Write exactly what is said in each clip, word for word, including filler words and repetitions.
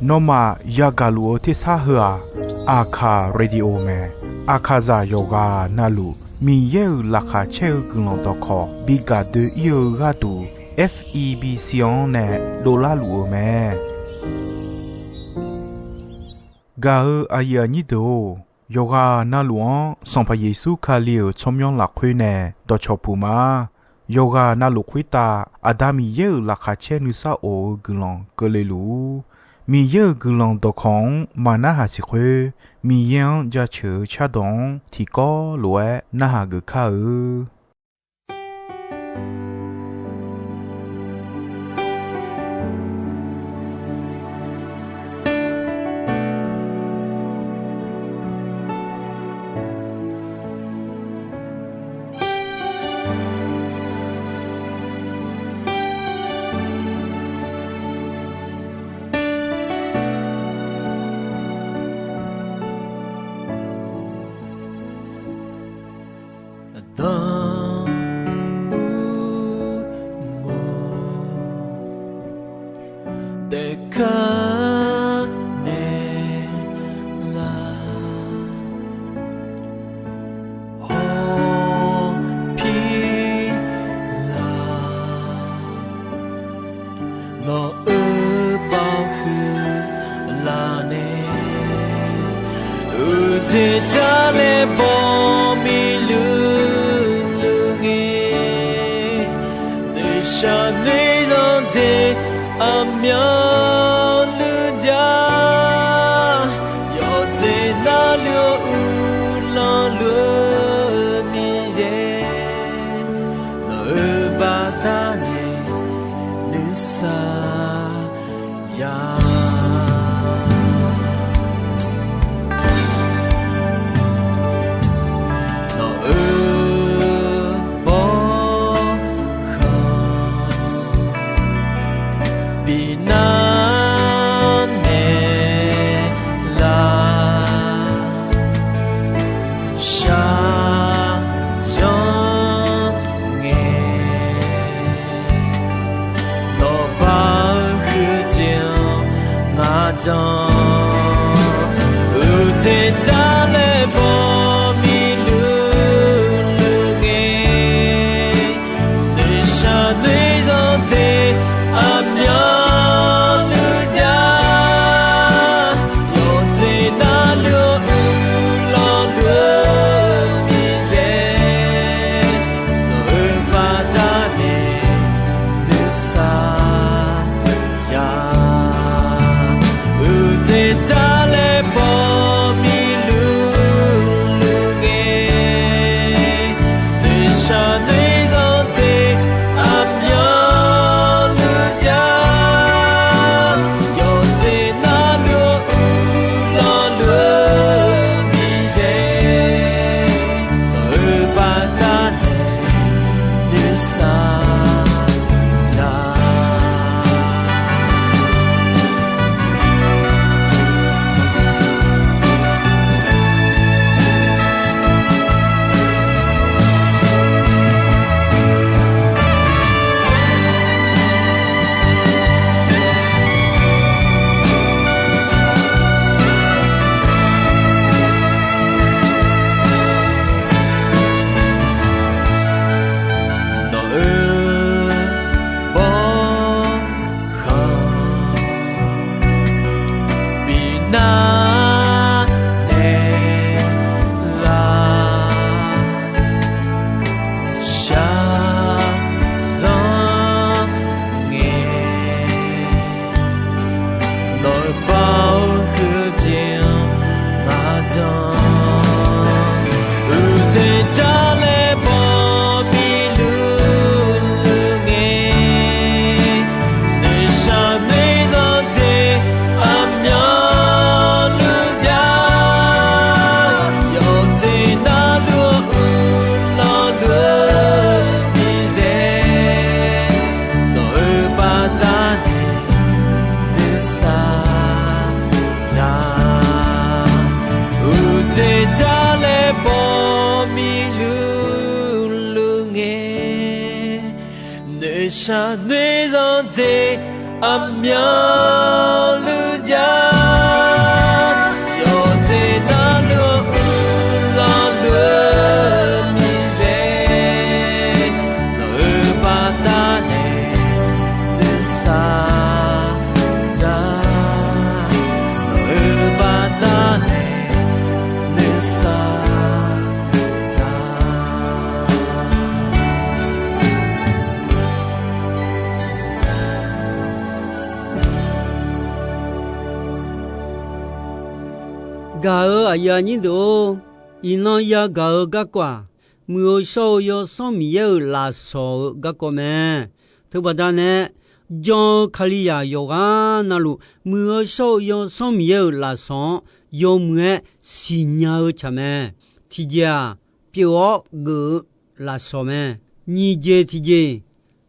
Nawmaf yagaq luf-eu tersar heu-aq, Aqkaq radio mae. Aqkaqzaq yawqghaq navluf Miqyaer-euq laqkhaq caer-eu guiqlanq dawqkawq bi gaq doe-ir-eu gharduq, F E B C-anr nae dovlar luf-eu mae. Gaq-eu aqyuif aqnyir deuq-or, yawqghaq navluf-anr Sanqpaq Yeqsur Kali-euq tsawrmyanr lafkhoer nae dawqcawq puq ma. Yawqghaq navluf khoertav Aqda Miqyaer-euq laqkhaq caer nuisar of-eu guiqlanq keuvle luf-ur. Miqyaer-euq guiqlanq dawqkawq-anr maq narhaq siq khoer, Miqyaer-anr jaceuq-eu cardawq-anr tiqkawv lof-aer narhaq geuf kar-eu. Aqdan urmov taef kar naeq lar, hawpir lar, nawq-euq baoq huiq laf nae, uqteq tar laer baw miqluq luq ngae, noeqshaq noeqzanq jeq aqmyanluf jav, yawqjeq navluf-eu uqlanq luf-eu Miqyaer, nawq-euq baqda nae nuisar ya. Nawq-euq bawrkhanq bi nar naeq lar, shaqzanr ngae, nawq baq-eu huiq jeq-anr ngaq jan, uqteq tar laer baw miqluq luq ngae, noeqshaq noeqzanq jeq aqmyanluf jav, yawqjeq navluf-eu uqlanq luf-eu Miqyaer, nawq-euq baqda nae nuisar ya. Uqteq tar laer baw miqluq luq ngae, noeqshaq noeqzanq jeq aqmyanluf jav, yawqjeq navluf-eu uqlanq luf-eu Miqyaer, nawq-euq baqda nae nuisar ya. Nawq-euq bawrkhanq bi nar naeq lar, shaqzanr ngae, nawq-euq baq-eu huiq jeq-anr ngaq jan, uqteq tar laer baw miqluq luq ngae, noeqshaq noeqzanq jeq aqmyanluf jav, yawqjeq navluf-eu uqlanq luf-eu Miqyaer, nawq-euq baqda nae nuisar ya. Uqteq tar laer baw miqluq luq ngae, noeqshaq noeqzanq jeq Aqmyanluf ja, yawqjeq navluf-eu uiqlanq luf-eu miqyaer, nawq-euq baqdanae nuisar za, nawq-euq baqdanae nuisar za. Gaq-eu aqyuif aqnyir deuq-or, iqnan yagaq-eu garkawv-aq, muiq-eu shawr-eu Yawsanr Miqyaer-euq lafsawq-eu garkawv mae. Teubaqda nae, jan-eu Kalizaq yawqghaq navluf, muiq-eu shawr-eu Yawsanr Miqyaer-euq lafsawq-anr yawmuiq-aer siqnya-eu tsaq mae. Tiqjeq-aq, pyeuf-awr geuf-eu lafsawq mae. Nyiq jeq tiqjeq,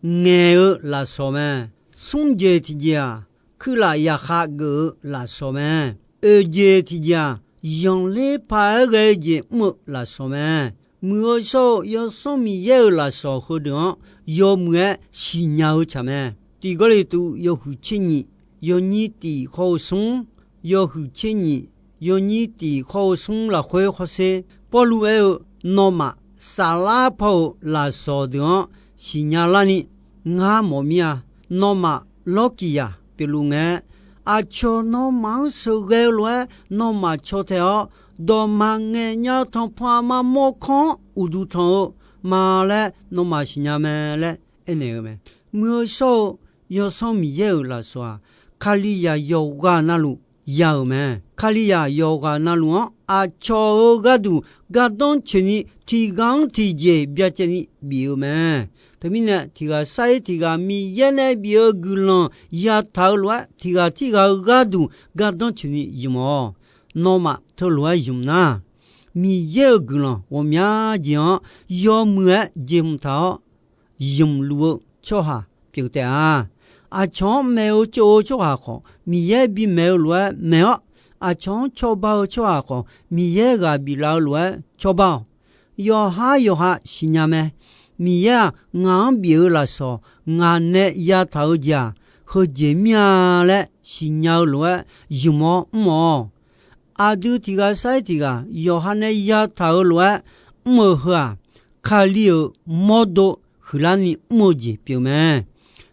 ngaeq-eu lafsawq mae. Smr jeq tiqjeq-aq, kuirlaf yaqkhav geuf-eu lafsawq mae. Oeq jeq tiqjeq-aq, zanqler paq-aer ghae-eu jeq mr-eu lafsawq mae. Muiq-eu shawr-eu Yawsanr Miqyaer-euq lafsawq heudeuq-anr yawmuiq-aer siqnya-eu tsaq mae. Tiq Gawrliqtu yawhuiq tser nyiq, yawnyir tiq khawr-eu smr, yawhuiq tser nyiq, yawnyir tiq khawr-eu smr lafkhoer hawsher, Pawrluv aer-eu, nawmaf saflar paw-euq lafsawq deuq-anr siqnya larni ngar mawf mir-a. Nawmaf lawrkiq yaq pyeufluf ngae, aqcawq nawmaf-anr sheuqghae-eu lof-aer nawmaf caw tae-awr, dawqma ngaeq nya-eu tanqpanq aqma mawrkawr-anr uqduq tanq-eu ma laer nawmaf siqnya mae laer aernaeq-eu mae. Muiq-eu shawr-eu Yawsanr Miqyaer-euq lafsawq-aq, Kalizaq yawqghaq navluf ya-euq mae. Kalizaq yawqghaq navluf-anr aqcawq-euq gharduq gardanr coeqni tiq ghaq-anr tiqjeq byacaevni bif-eu mae. Teumirnae tiq ghaq sar-ir tiq ghaq Miqyaer nae bif-eu guiqlanq yataq-eu lof-aer tiq ghaq tirghaq-eu gharduq gardanr coeqni ymq-awq. Nawmaf teulof-aer ymq nar, Miqyaer-euq guiqlanq ghawqmya jeq-anr yawmuiq-aer jeqhmq taq-awr, ymq luf-eu tsawrhaq pyeuf taef-a. Aqcawq-anr maeq-eu tsov-eu tsawrhaq khawf, Miqyaer bimaeq-eu lof-aer maeq-awr, aqcawq-anr cawba-eu tsawrhaq khawf, Miqyaer ghaq biflaf-eu lof-aer cawba-awq. Yawqhar yawqha siqnya mae. Miqyaer-aq, ngaq-anr bif-eu lafsawq, ngaq nae yataq-eu jeq-aq, heujeq mir-a laer siqnya-eu lof-aer ymq-awr mr-awq. Aqdui tiq ghaq sar-ir tiq ghaq yawqha nae yataq-eu lof-aer mr-eu heu-aq, Kali-euq mawrdo huiqlarni mr-eu jeq pyeuf mae.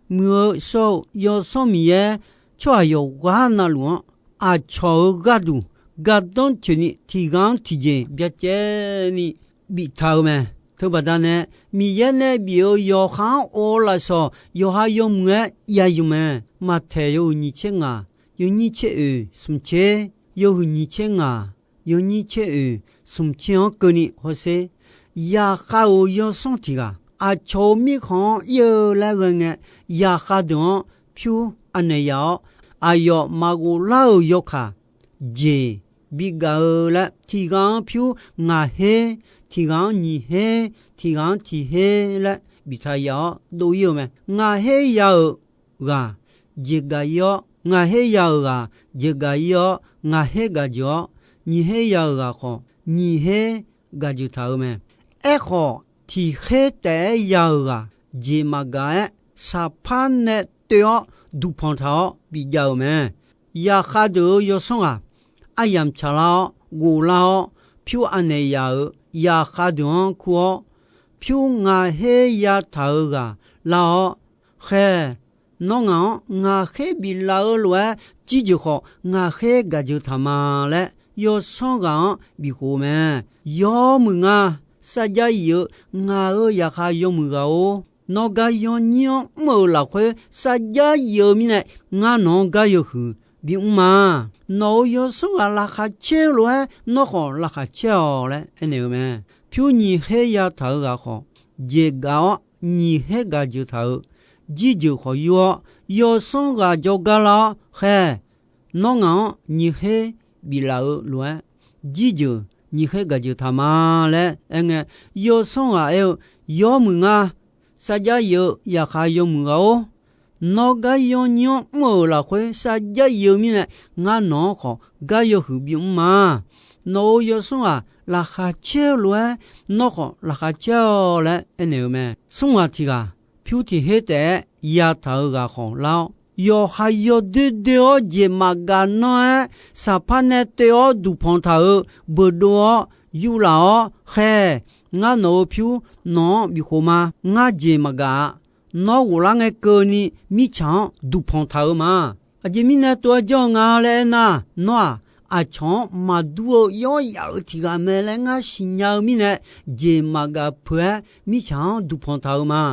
Muiq-eu shawr-eu Yawsanr Miqyaer tsawrhaq yawqghaq navluf-anr aqcawq-euq gharduq gardanr coeqni tiq ghaq-anr tiqjeq byacaevni biftaq-eu mae. Teubaqda nae, Miqyaer nae bif-eu yawqha-anr of-eu lafsawq yawqha yawmuiq-aer ya ymq mae. Maqtaeq yawhuiq nyiq tser ngaq, yawnyir tser oeq smq tser, yawhuiq nyiq tser ngaq, yawnyir tser oeq smq tser-anr keuvni hawsher. Yaqkhav-euq yawsanr tiq ghaq aqcawq-euq mirkhanq-anr ir-eu laer ghae ngae, yaqkhav deuq-anr pyur anaeq yaf-awr, aqyawf maqghof lar-euq yawkaq jeq bigaq-eu laer, tiq ghaq-anr pyur ngaq her, tiq ghaq-anr nyiq her, tiq ghaq-anr tiq her laer biftaq yaf-awr dov ir-eu mae. Ngaq her ya-euq ghaq jeqgaq ir-awr, ngaq her ya-euq ghaq jeqgaq ir-awr, ngaq her gaq jeuq-awr, nyiq her ya-euq ghaq khawf, nyiq her gaq jeuq taq-eu mae. Aerkhawf, tiq her taef-aer ya-euq ghaq jeq maqgaq-aer, saqpar nae toev-awr duqpanq taq-awr bijav-euq mae. Yaqkhav deuq-euq yawsanr ghaq aryamq tsaqlar-awr, ghoflar-awr, pyur anaeq yaf-euq yaqkhav deuq-anr kur-awr, pyur ngaq her yataq-euq ghaq lar-awr, khaer, nawr ngaq-anr ngaq her biflaf-eu lof-aer jirjeuq khawf, ngaq her gaq jeuq taq ma laer yawsanr ghaq-anr bikhof-eu mae. Yawmuiq nga sarjax yif-eu ngaq-euq yaqkhav yawmuiq ghaq-or, nawr gar yawnyir-anr mr-euq lafkhoer sarjax yif-eu mirnae, ngar nawq-anr gar yawhuiq bimr ma. Nawq-euq yawsanr ghaq laqkhaq caer-eu lof-aer nawr khawf laqkhaq caer-awq laer aernaeq-eu mae. Pyur nyiq her yataq-eu ghaq khawf, jeqgaq-awr nyiq her gaq jeuq taq-eu jirjeuq khawf yur-awr, yawsanr ghaq jawrgar lar-awr khaer, nawr ngaq-anr nyiq her biflaf-eu lof-aer, jirjeuq nyiq her gaq jeuq taq ma laer aerngae, yawsanr ghaq aer-eu, yawmuiq nga sarjax yif-eu yaqkhav yawmuiq ghaq-or, nawr gar yawnyir-anr mr-euq lafkhoer sarjax yif-eu mirnae, ngar nawq-anr khawf gar yawhuiq bimr ma. Nawq-euq yawsanr ghaq laqkhaq caer-eu lof-aer, nawr khawf laqkhaq caer-awq laer aernaeq-eu mae. Smr ghaq tiq ghaq pyur tiq her taef-aer yataq-eu ghaq khawf lar-awr, yawqha yawdoer doer-awr jeq maqgaq nanr-aer, saqpar nae toev-awr duqpanq taq-euq beuqdov-awr yurlaf-awr khaer. Ngar nawq-euq pyur nawq-anr bifkhof ma. Ngar jeq maqgaq-a. Nawr ghoflar ngae keuvni mirtsaq-anr duqpanq taq-eu ma. Aqjeq mirnae tov-aer janr-eu nga laer aernar, nawr-aq, aqcawq-anr maqdur-eu yawr yaf-euq tiq ghaq mae laer ngar siqnya-eu mirnae, jeq maqgaq peuq-aer mirtsaq-anr duqpanq taq-eu ma.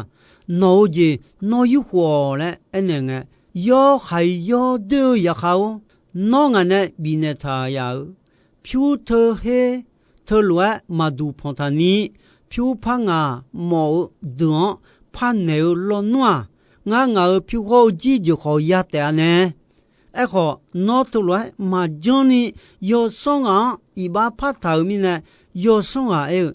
Nawq-euq jeq nawr yurkhof-awq laer aernaeq ngae, yawr khaq-iq yawr doer-eu yaqkhav-or, nawr ngaq nae bifnaeq taq yaf-euq pyur teu her teulof-aer maqduq panq taq ni, pyur par ngaq mawf-eu deuq-anr par naeq-eu lawnmr-aq, ngar ngaq-euq pyur ghawr-eu jir jeuq khawf ya taef-a nae. Aerkhawf, nawr teulof-aer maqjanr ni, yawsanr ghaq-anr iqbax par taq-euq mirnae, yawsanr ghaq aer-eu,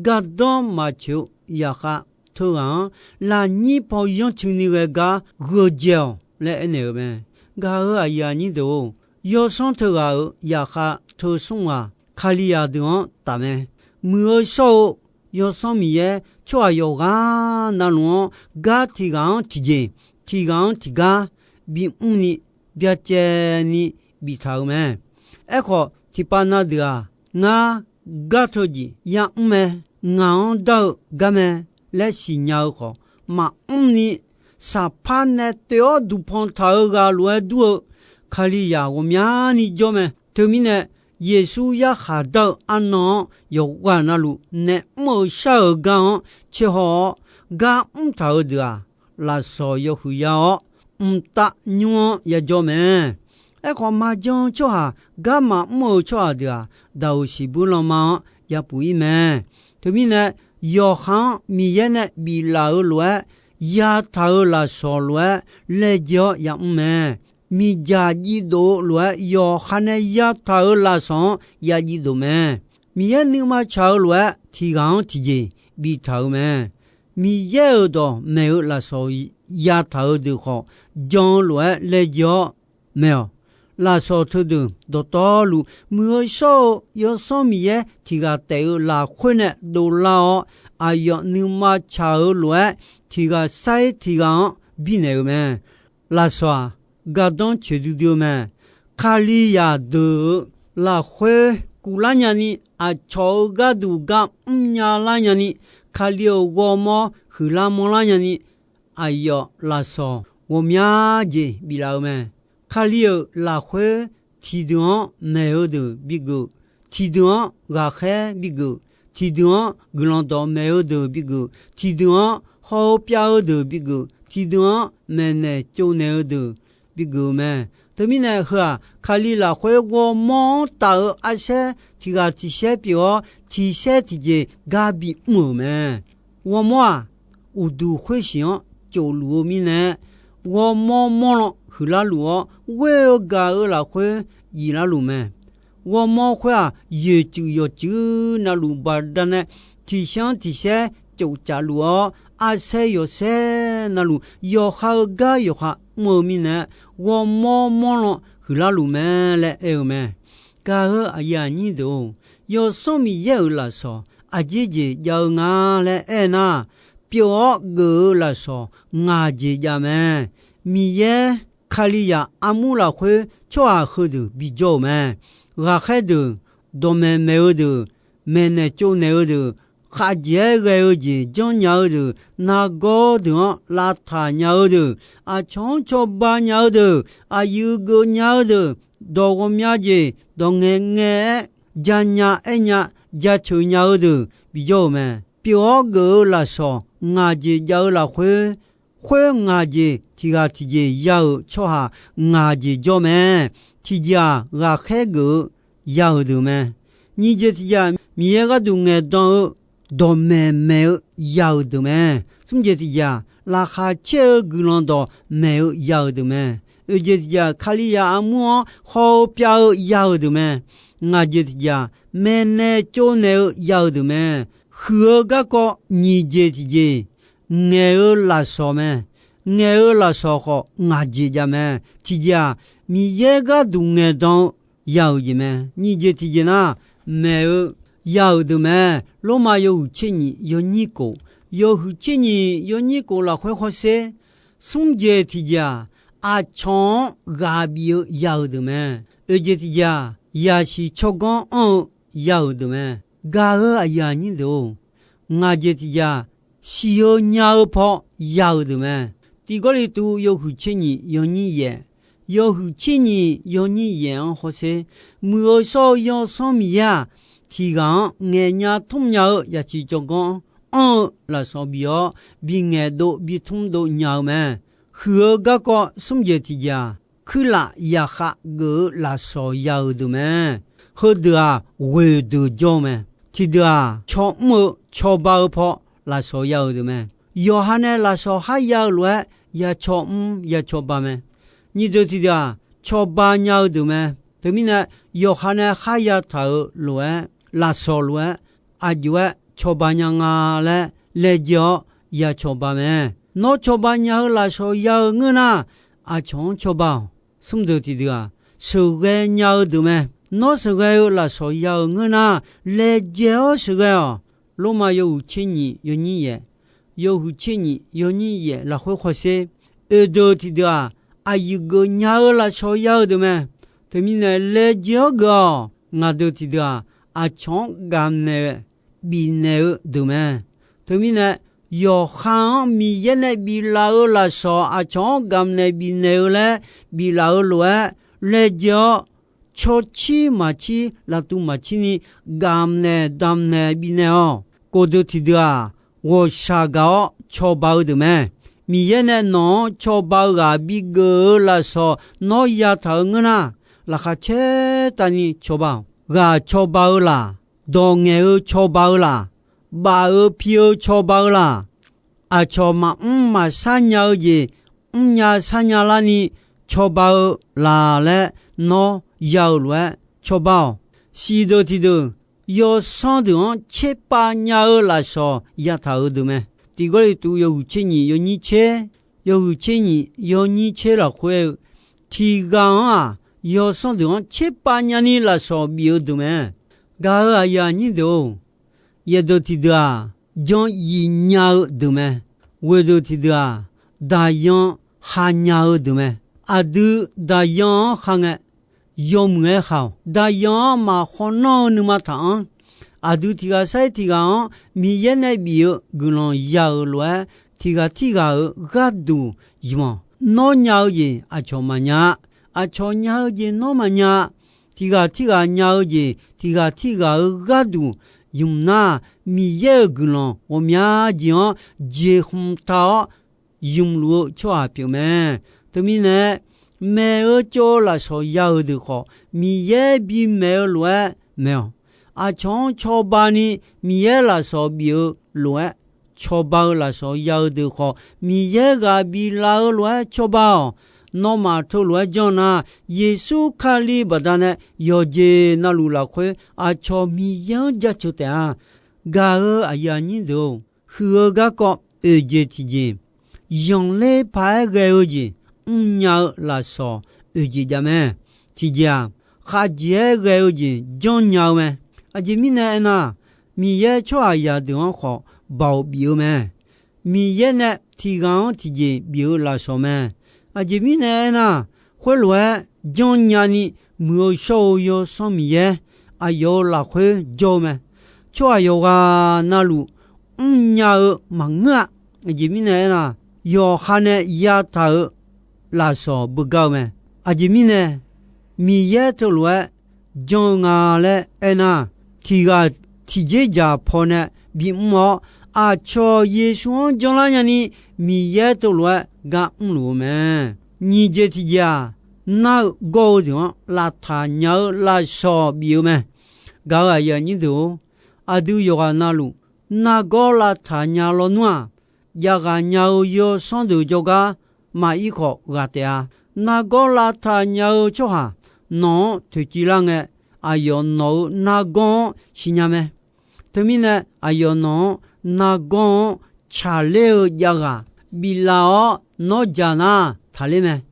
gardanr maqtsoeq-eu yaqkhav teughaq-anr, lafnyir paw yanrcuini ghae gar gheujae-awq laer aernaeq-euq mae. Gaq-euq aqyuif aqnyir deuq-or, yawsanr teughaq-euq yaqkhav teu smr ghaq Kalizaq deuq-anr taf mae. Muiq-eu shawr-eu Yawsanr Miqyaer tsawrhaq yawqghaq navluf-anr gar tiq ghaq-anr tiqjeq, tiq ghaq-anr tiqgar bimr ni, byacaevni biftaq-euq mae. Aerkhawf, tiqpav na deuq-aq, ngar gar teu jeq yamr mae, ngaq-anr dar-eu gar mae laer siqnya-eu khawf, maqmr ni, saqpar nae toeq-awr duqpanq taq-eu ghaq lof-aer dur-eu Kalizaq ghawqmyani jawr mae. Teumirnae, Yeqsur yarkhaq dar-eu arnan-anr yawqghaq navluf nae mr-euq shar-euq gar-anr tserhaw-awr, gar mr taq-eu deuq-aq, lafsawq yawhuiq ya-awr, mqtav nymr-anr yajawr mae. Aerkhawf, marjan-eu tsawrhaq gar maqmr-euq tsawrhaq deuq-aq, daq-euq siqbuir lanma-anr yapuf-ir mae. Teumirnae, yawqha-anr Miqyaer nae biflaf-eu lof-aer, yataq-euq lafsawq lof-aer laejae-awr yamr mae. Miqjaq jiv dof-eu lof-aer yawqha nae yataq-euq lafsawq-anr ya jiv dof mae. Miqyaer nuima tsaq-eu lof-aer tiq ghaq-anr tiqjeq biftaq-euq mae. Miqyaer-euq dawqmaeq-eu lafsawq yataq-eu deuq khawf, jan-eu lof-aer laejae-awr mae-awq. Lafsawq teudeuq dawqtawvluf muiq-eu shawr-eu Yawsanr Miqyaer tiq ghaq taef-eu lafkhoer nae dovlar-awr, aqyawf nuima tsaq-eu lof-aer tiq ghaq sair tiq ghaq-anr birnaeq-euq mae. Lafsawq-aq, gardanr tsoeq duidui-eu mae. Kalizaq deuq-euq lafkhoer kuvlar nyani, aqcawq-euq gharduq gar mrnya lar nyani, Kali-euq ghawrmawr huiqlar manrlar nyani, aqyawf lafsawq ghawqmya jeq biflaf-eu mae. Kali-euq lafkhoer tiqdeuq-anr maeq-eu deuq bigeuf, tiqdeuq-anr ghaqkhaer bigeuf, tiqdeuq-anr guiqlanq dawqmaeq-eu deuq bigeuf, tiqdeuq-anr haw-eu pyav-eu deuq bigeuf, tiqdeuq-anr maeqnaeq tsovnaeq-eu deuq bigeuf-eu mae. Teumirnae heu-aq, Kali lafkhoer ghawrmawr-anr taf-eu arsaer tiq ghaq tiq saer pyeuf-awr, tiq saer tiqjeq gar bimr-euq mae. Ghawrmawr-aq, uqduq khoersiq-anr tsofluf-eu mirnae, ghawrmawr mawrlan huiqlar luf-awr, ghoer-eu gaq-eu lafkhoer jiflar luf mae. Ghawrmawr khoer-aq, yoeqtsuif yawqtsuif navluf baqdanae tiq saer-anr tiq saer tsofcaf luf-awr, arsaer yawsaer navluf yawqha-eu gar yawqha mr-eu mirnae, ghawrmawr mawrlan huiqlar luf mae laer aer-eu mae. Gaq-eu aqyuif aqnyir deuq-or, Yawsanr Miqyaer-euq lafsawq aqjeq jeq jav-eu nga laer aernar, pyeuf-awr geuf-eu lafsawq ngaq jeq jav mae. Miqyaer Kalizaq armur lafkhoer tsawrhaq heudeuq bijawr-euq mae. Ghaqkhaer deuq, dawqmaeq maeq-eu deuq, maeqnaeq tsovnaeq-eu deuq, khaqjeq-aer ghae-eu jeq janrnya-eu deuq, nargawr deuq-anr lavtaq nya-eu deuq, aqcawq-anr cawba nya-eu deuq, aqyuif geuf nya-eu deuq, dawq ghawqmya jeq dawq ngaeqngae-aer janya aernya jaceuq nya-eu deuq bijawr-euq mae. Pyeuf-awr geuf-eu lafsawq ngaq jeq jav-eu lafkhoer, khoer ngaq jeq tiq ghaq tiqjeq ya-euq tsawrhaq ngaq jeq jawr mae. Tiqjeq-aq, ghaqkhaer geuf-eu ya-euq deuq mae. Nyiq jeq tiqjeq-aq, Miqyaer gharduq ngaeqdan-eu dawqmaeq maeq-eu ya-euq deuq mae. Smr jeq tiqjeq-aq, laqkhaq caer-eu guiqlanq dawqmaeq-eu ya-euq deuq mae. Oeq jeq tiqjeq-aq, Kalizaq armur-anr haw-eu pyav-eu ya-euq deuq mae. Ngaq jeq tiqjeq-aq, maeqnaeq tsovnaeq-eu ya-euq deuq mae. Huiq-eu garkawv nyiq jeq tiqjeq, ngaeq-eu lafsawq mae. Ngaeq-eu lafsawq khawf ngaq jeq jav mae. Tiqjeq-aq, Miqyaer gharduq ngaeqdan-eu ya-euq jeq mae. Nyiq jeq tiqjeq nar, maeq-eu ya-euq deuq mae. Lormav yawhuiq tser nyiq yawnyir kof, yawhuiq tser nyiq yawnyir kof lafkhoer hawsher. Smr jeq tiqjeq-aq, aqcawq-anr ghaq bif-eu ya-euq deuq mae. Oeq jeq tiq jeq-aq, yasiq tsawrganr anr-eu ya-euq deuq mae. Gaq-eu aqyuif aqnyir deuq-or, ngaq jeq tiq jeq-aq, siq-eu nya-eu paw ya-euq deuq mae. Tiq Gawrliqtu yawhuiq tser nyiq yawnyir yaef, yawhuiq tser nyiq yawnyir yaef-anr hawsher, muiq-eu shawr-eu Yawsanr Miqyaer-aq, tiq ghaq-anr ngaeqnya tmr nya-eu yasiq tsawrganr anr-eu lafsawq bif-awr, bingaeq dov bitmr dov nya-eu mae. Huiq-eu garkawv smr jeq tiq jeq-aq, kuirlaf yaqkhav geuf-eu lafsawq ya-euq deuq mae. Heudeuq-aq, ghoeq deuq jawr-eu mae. Tiqdeuq-aq, cawmr-eu cawba-eu paw lafsawq ya-euq deuq mae. Yawqha nae lafsawq khar ya-eu lof-aer, ya cawmr ya cawba mae. Nyiq deuq tiqdeuq-aq, cawba nya-eu deuq mae. Teumirnae, yawqha nae khar ya taq-euq lof-aer, lafsawq lof-aer, aqjox-aer cawba nya nga laer laejae-awr ya cawba mae. Nawr cawba nya-eu lafsawq ya-eu ngeur nar, aqcawq-anr cawba-awq. Smr deuq tiqdeuq-aq, sheuqghae nya-eu deuq mae. Nawr sheuqghae-eu lafsawq ya-euq ngeur nar, laejae-awr sheuqghae-awq. Lormav yawhuiq tser nyiq yawnyir yaef, yawhuiq tser nyiq yawnyir yaef lafkhoer hawsher. Oeq deuq tiqdeuq-aq, aqyuif geuf nya-eu lafsawq ya-eu deuq mae. Teumirnae laejae-awr geuf-awq. Ngaq deuq tiqdeuq-aq, aqcawq-anr gamq naeq bifnaeq-eu deuq mae. Teumirnae, yawqha-anr Miqyaer nae biflaf-eu lafsawq aqcawq-anr gamq naeq bifnaeq-eu laer biflaf-eu lof-aer laejae-awr, cawrcir maqcir laftuv maqcir ni gamq naeq damq naeq bifnaeq-awq. Kof deuq tiqdeuq-aq, ghawqshaq gaq-awr cawba-eu deuq mae. Miqyaer nae nawq-anr cawba-eu ghaq bigeuf-eu lafsawq nawr yataq-eu ngeur nar, laqkhaq caer tavni cawba-awq. Ghaq cawba-eu laq, dawq ngaeq-eu cawba-eu laq, baf-eu pi-eu cawba-eu laq, aqcawq maqmr maqshar nya-eu jeq mrnya sharnya larni cawba-eu laq laer nawr ya-euq lof-aer cawba-awq. Siq deuq tiqdeuq, yawsanr deuq-anr tserpav nya-eu lafsawq yataq-euq deuq mae. Tiq Gawrliqtu yawhuiq tser nyiq yawnyir tser, yawhuiq tser nyiq yawnyir tser lafkhoer-eu, tiq ghaq-anr-aq, yawsanr deuq-anr tserpav nyani lafsawq bif-eu deuq mae. Gaq-eu aqyuif aqnyir deuq-or, yaeq deuq tiqdeuq-aq, jan yif nya-eu deuq mae. Ghoeq deuq tiqdeuq-aq, daqyan khav nya-eu deuq mae. Aqdui daqyan-anr khav ngae, yawmuiq-aer khav-awq. Daqyan-anr maqkhawv nanr-eu nuima taq-anr, aqdui tiq ghaq sar-iq tiq ghaq-anr Miqyaer nae bif-eu guiqlanq ya-euq lof-aer, tiq ghaq tirghaq-euq gharduq ymq-awq. Nawr nya-eu jeq aqcawq maqnya-a. Aqcawq nya-eu jeq nawr maqnya-a. Tiq ghaq tirghaq nya-eu jeq tiq ghaq tirghaq-euq gharduq ymq nar, Miqyaer-euq guiqlanq ghawqmya jeq-anr jeqhmq taq-awr ymq luf-eu tsawrhaq pyeuf mae. Teumirnae, maeq-eu tsov-eu lafsawq ya-euq deuq khawf, Miqyaer bimaeq-eu lof-aer maeq-awq. Aqcawq-anr cawba ni Miqyaer lafsawq bif-eu lof-aer cawba-eu lafsawq ya-eu deuq khawf, Miqyaer ghaq biflaf-eu lof-aer cawba-awq. Nawmaf teulof-aer janr nar, Yeqsur Kali baqdanae yawqjeq navluf lafkhoer aqcawq Miqyaer-anr jaceuq taef-a. Gaq-eu aqyuif aqnyir deuq-or, huiq-eu garkawv oeq jeq tiqjeq, yanqler paq-aer ghae-eu jeq mrnya-eu lafsawq oeq jeq jav mae. Tiqjeq-aq, khavjeq-aer ghae-eu jeq janrnya-eu mae. Aqjeq mirnae aernar, Miqyaer tsawrhaqzaq deuq-anr khawf baoq bif-eu mae. Miqyaer nae tiq ghaq-anr tiqjeq bif-eu lafsawq mae. Aqjeq mirnae aernar, khoerlof-aer janrnya ni muiq-eu shawr-eu Yawsanr Miqyaer aqyawf-euq lafkhoer jawr-eu mae. Tsawrhaq yawqghaq navluf mrnya-eu maqngeur-a. Aqjeq mirnae aernar, yawqha nae yataq-euq lafsawq beugar-eu mae. Aqjeq mirnae, Miqyaer teulof-aer janr-eu nga laer aernar, tiq ghaq tiqjeq dzaq pawnae bimr-awr, aqcawq Yeqsur-anr janlar nyani Miqyaer teulof-aer gar mrluf-eu mae. Nyiq jeq tiqjeq-aq, nar-eu gawr-eu deuq-anr lavtaq nya-eu lafsawq bif-eu mae. Gaq-eu aqyuif aqnyir deuq-or, aqdui yawqghaq navluf nargawr lavtaq nya lawnmr-aq, javghaq nya-eu yawsanr deuq jawrgar maqir khawf ghaq taef-a. Nargawr lavtaq nya-eu tsawrhaq nawq-anr toeqciv lar ngae, aqyawf nawq-eu nargawr-anr siqnya mae. Teumirnae, aqyawf nawq-anr nargawr-anr tsaqler-eu javghaq biflaf-awr nawr jaq nar taqler mae.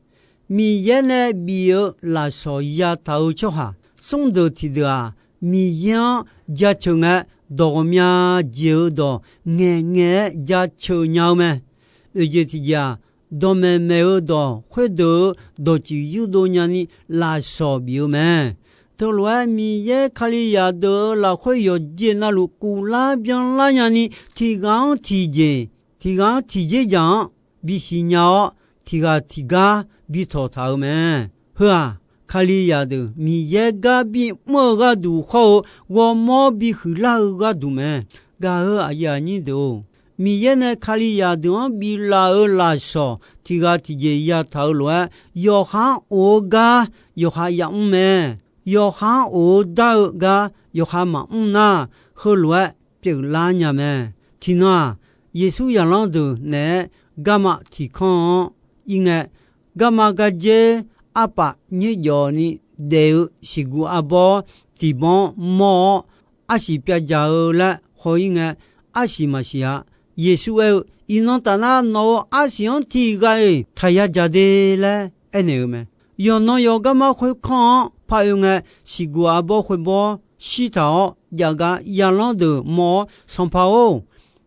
Miqyaer nae bif-eu lafsawq yataq-eu tsawrhaq smr deuq tiqdeuq-aq, Miqyaer-anr jaceuq ngae, dawq ghawqmya jeq-eu dawq ngaeqngaeq-aer jaceuq nya-eu mae. Oeq jeq tiqjeq-aq, dawqmaeq maeq-eu dawq khoerdeuq-euq dawqtsuif yurdov nyani lafsawq bif-eu mae. Teulof-aer Miqyaer Kalizaq deuq-euq lafkhoer yawqjeq navluf kuvlar byanlar nyani tiqghaq-anr tiqjeq, tiqghaq-anr tiqjeq dzaq-anr bisiq nya-awr, tiqghaq tiqgar bi tawqtaq-eu mae. Heu-aq, Kalizaq deuq Miqyaer gar bimr-eu gharduq khawr-eu ghawrmawr bihuiq lar-eu gharduq mae. Gaq-eu aqyuif aqnyir deuq-or, Miqyaer nae Kalizaq deuq-anr biflaf-euq lafsawq tiqghaq tiqjeq yataq-eu lof-aer, yawqha-anr of-eu gar yawqha yamr mae. Yawqha-anr of-eu dar-eu gar yawqha maqmr nar, heulof-aer pyeuflar nya mae. Tiqnan-aq, Yeqsur zaqlanr deuq naeq-aer garma tiqkanr-anr ir ngae, garma gardzer arpaf nyoerjawf ni daef-eu siqguq arbawr tiqbawr-anr mawr-awr, arsiq pyavdzaq-eu laer haw-ir ngae, arsiq maqsiq-a. Yeqsur aer-eu, Iqnan tafnar nawq-euq arsiq-anr tiqghaq-iq taqya dzaq de laer aernaeq-eu mae. Yawqnan yawqgar mar khoerkanr-anr par oe ngae, siqguq arbawr khoerbawr shirtaq-awr jav gar zaqlanr deuq mawr-awr, Sanqpaq-or,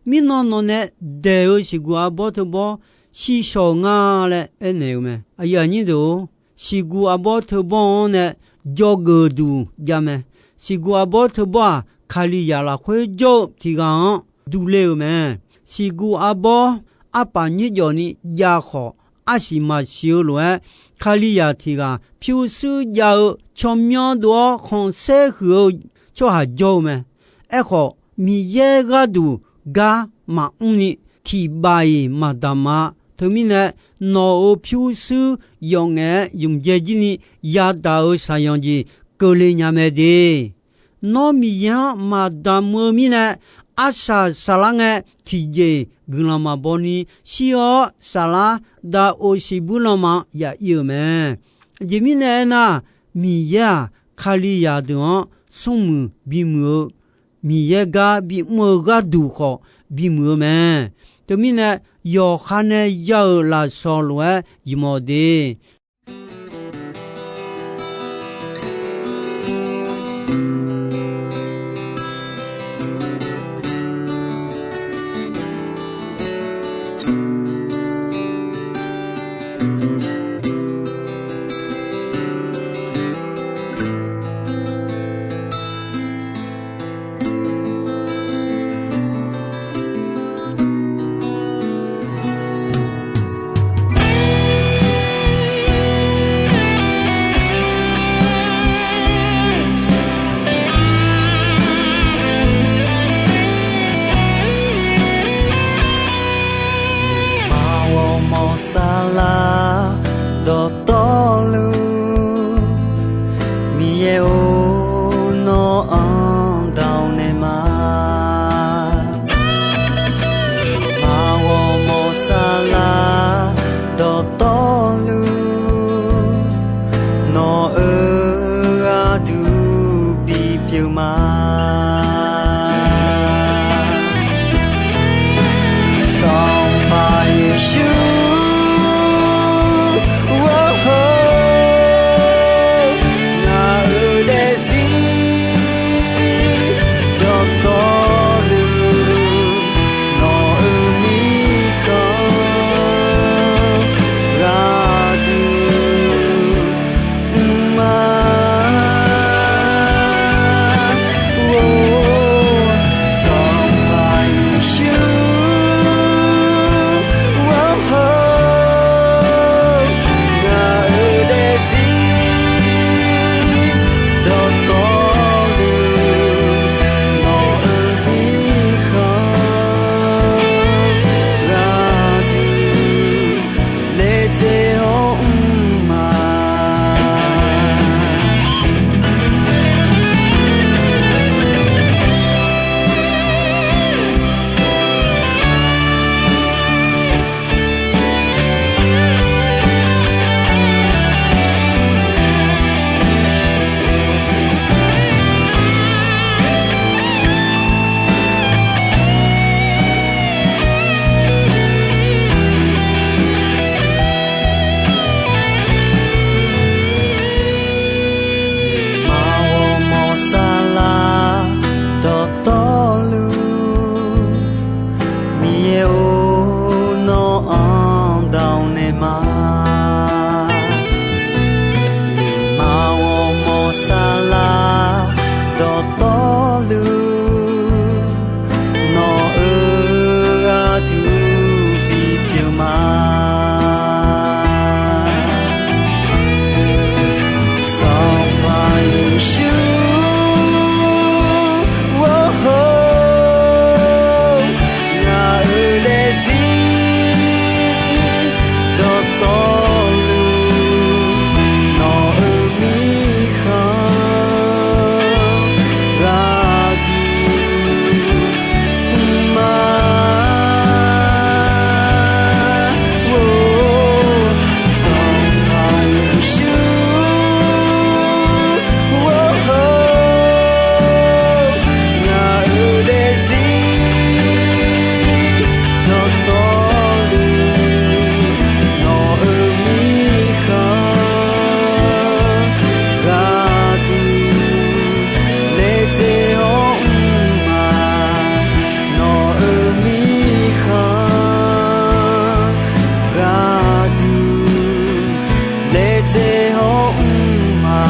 mirnan nawq nae daeq-eu siqguq arbawr teubawr shir shaw-eu nga laer aernaeq-eu mae. Aqyuif aqnyir deuq-or, siqguq arbawr teubawr-anr nae dzawgeuf duq jav mae. Siqguq arbawr teubawr-aq, Kalizaq lafkhoer jawr-eu tiqghaq-anr durler-eu mae. Siqguq arbawr arpaf nyoerjawf ni jav khawf, arsiq maqsiq-eu lof-aer, Kalizaq tiqghaq pyurshuir jav-eu tsawrmyanr dov-awr khanqsaer huiq-eu tsawrhaq jawr-eu mae. Aerkhawf, Miqyaer gharduq gar maqmr ni tiqbaf-iq maqdamq-a. Teumirnae, nawq-euq pyurshuir yawf ngaef-aer ymqdzae jir ni yadaq-euq shaqzanq jeq keuvle nya mae de. Nawr Miqyaer-anr maqdamq-eu mirnae, arsaq saflar ngae tiqjeq guiqlanq maqbaw ni shir-awr saflar dav-euq siqbuir lanma-anr ya'ir-euq mae. Aqjeq mirnae aernar, Miqyaer-aq, Kalizaq deuq-anr smrmuiq bimuiq-eu, Miqyaer gar bimr-eu gharduq khawf bimuiq-eu mae. Teumirnae, yawqha nae ya-euq lafsawq lof-aer ymq-awq de. laedzae hawr mr ma.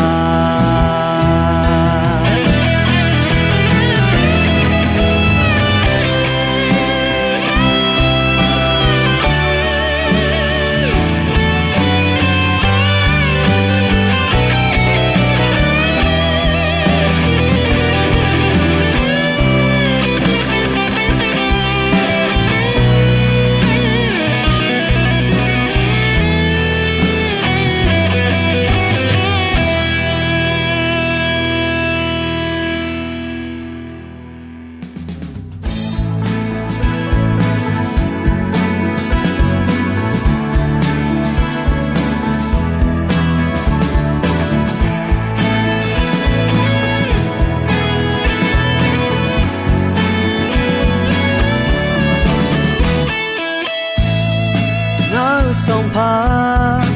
Ngar-eu Sanqpaq,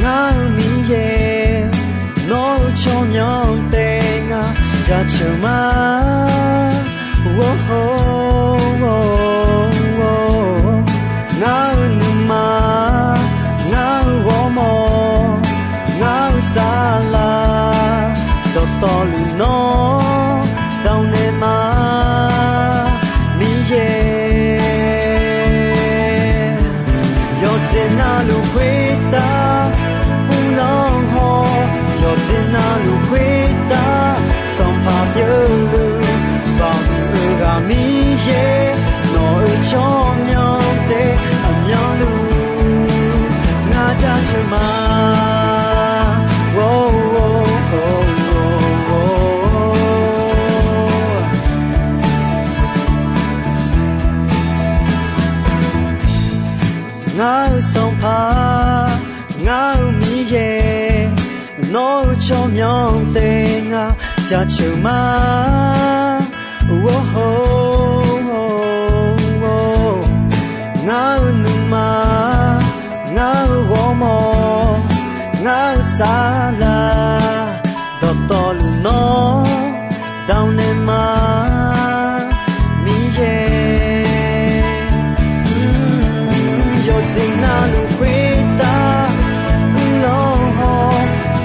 ngar-eu Miqyaer, nawr-eu tsawrmyanr taef ngaq jaceuq ma. Ngar-eu nuima, ngar-eu ghawrmawr, ngar-eu saflar, dawqtawvluf nawr dawq naeq ma. Miqyaer, yawqjeq navluf khoertav uvlanr haw, yawqjeq navluf khoertav Sanqpaq pyeuvluf, Baoq huiq-eu ghaq Miqyaer, nawq-euq tsawrmyanr taef aqmyanluf ngar jaceuq ma. Ngar-eu Sanqpaq, ngar-eu Miqyaer, nawr-eu tsawrmyanr taef ngaq jaceuq ma. Ngar-eu nuima, ngar-eu ghawrmawr, ngar-eu saflar, dawqtawvluf nawr dawq naeq ma. Miqyaer, yawqjeq navluf khoertav uvlanr haw,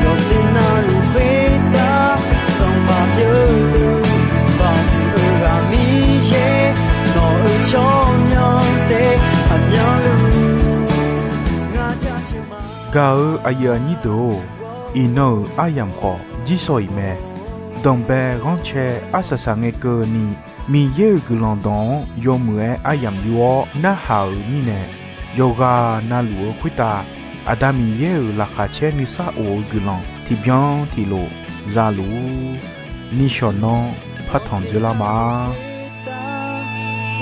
yawqjeq navluf khoertav Sanqpaq pyeuvluf, Baoq huiq-eu ghaq Miqyaer, nawq-euq tsawrmyanr taef aqmyanluf ngar jaceuq ma. Gaq-eu aqyuif aqnyir deuq-or, iqnan-euq aryamq khawf jirsawq iq mae. Danqbae ghanrcae arsaq saq ngae keuvni, Miqyaer-euq guiqlanq dawq-anr yawmuiq-aer aryamq yur-awr narhaq-euq mirnae, yawqghaq navluf-eu khoertav Aqda Miqyaer-euq laqkhaq caer nuisar of-eu guiqlanq tiqbyan tiqlof za luf-ur. Nishawq nanr partanq dzoerlar ma.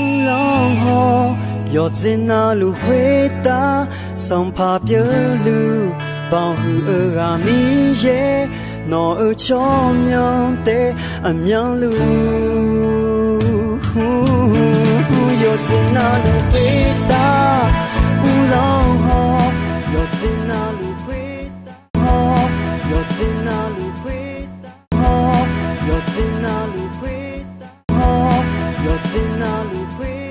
Uvlanr haw, yawqjeq navluf khoertav Sanqpaq pyeuvluf, Baoq huiq-eu ghaq Miqyaer, nawq-euq tsawrmyanr taef aqmyanluf, yawqjeq navluf khoer